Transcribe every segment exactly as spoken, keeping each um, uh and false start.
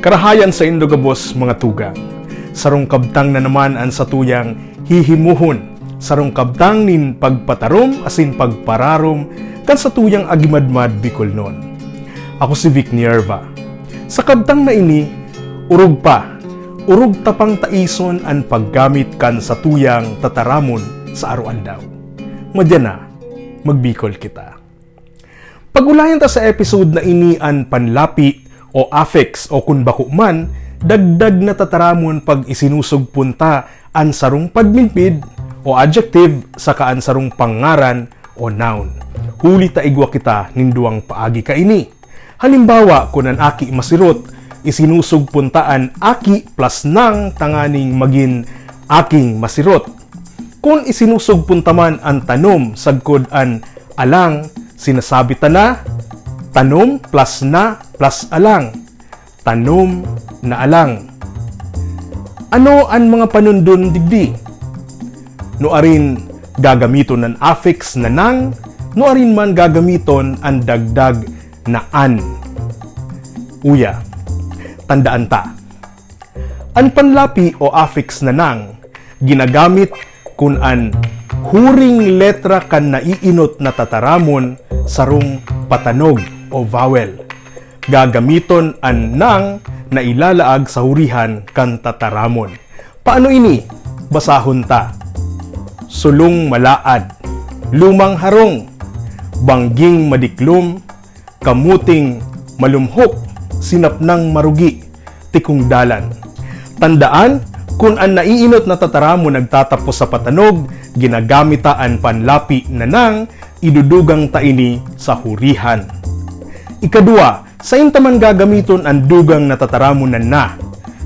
Karahayan saindo gabos, mga tugang. Sarong kabtang na naman an satuyang hihimuhon, sarong kabtang nin pagpatarom asin pagpararom kan satuyang agimadmad Bicolnon. Ako si Vic Nierva. Sa kabtang na ini, orog pa, orog ta pang taison an paggamit kan satuyang tataramon sa aroaldaw. Madya na, magbikol kita. Pag-ulayan ta sa episode na ini an panlapi o affix o kun bako man, dagdag na tataramon pag isinusugpon ta an sarong pagmidbid o adjective saka an sarong pangngaran o noun. Huli ta igwa kita nin duwang paagi kaini. Halimbawa, kun an aki masirot, isinusugpon ta an aki plus nang tanganing magin aking masirot. Kun isinusugpon ta man an tanom sagkod an alang, sinasabi ta na, tanom plus na plus alang. Tanom na alang. Ano an mga panundon digdi? Nuarin gagamiton an affix na nang, nuarin man gagamiton an dagdag na an. Uya, tandaan ta. An panlapi o affix na nang ginagamit kun an huring letra kan naiinot na tataramon sarong patanog o vowel. Gagamiton an nang na ilalaag sa hurihan kan tataramon. Paano ini? Basahon ta. Sulong malaad, lumang harong, bangging madiklom, kamuting malumhok, sinapnang marugi, tikong dalan. Tandaan, kun an naiinot na tataramon nagtatapos sa patanog, ginagamit ta an panlapi na nang, idudugang ta ini sa hurihan. Ikadua, sain ta man gagamiton an dugang na tataramon na na.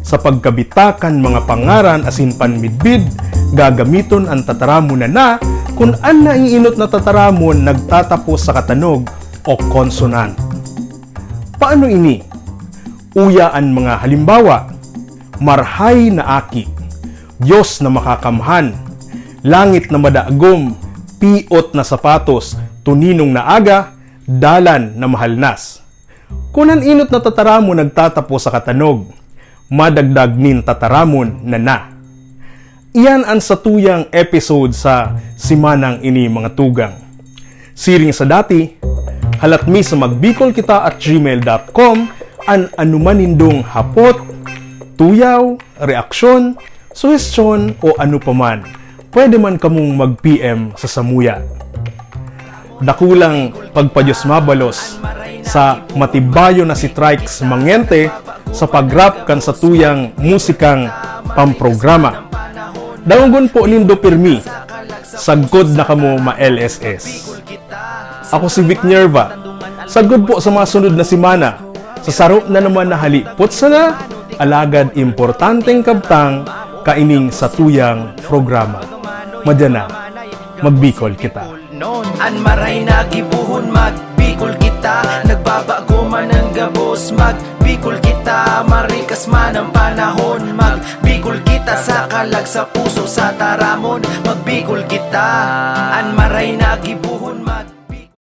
Sa pagkabita kan mga pangaran asin panmidbid, gagamiton an tataramon na na kun an naiinot na tataramon nagtatapos sa katanog o consonant. Paano ini? Uya an mga halimbawa, marhay na aki, Dios na makakamhan, langit na madagom, piot na sapatos, tuninong na aga, dalan na mahalnas. Kun an inot na tataramon nagtatapos sa katanog, madagdag nin tataramon na na. Iyan an satuyang episode sa simanang ini, mga tugang. Siring sa dati, halat mi sa magbikolkita at gmail dot com an anoman nindong hapot, tuyaw, reaksyon, suhestyon o ano pa man. Pwede man kamong mag-P M sa samuya. Dakulang pagpadiyos mabalos sa matibayon na si Trikes Mangente sa pag-rap kan satuyang musikang pamprograma. Dangogon po nindo pirmi, sagkod na kamo ma-L S S. Ako si Vic Nierva. Sagkod po sa mga sunod na semana, sa saro na naman na halipot sana, alagad importanteng kabtang kaining satuyang programa. Madya na, magbikol kita. An maray na gibohon, magbikol kita. Nagbabago man an gabos, magbikol kita. Marikas man an panahon, magbikol kita. Sa kalag, sa puso, sa taramon, magbikol kita. An maray na gibohon, mag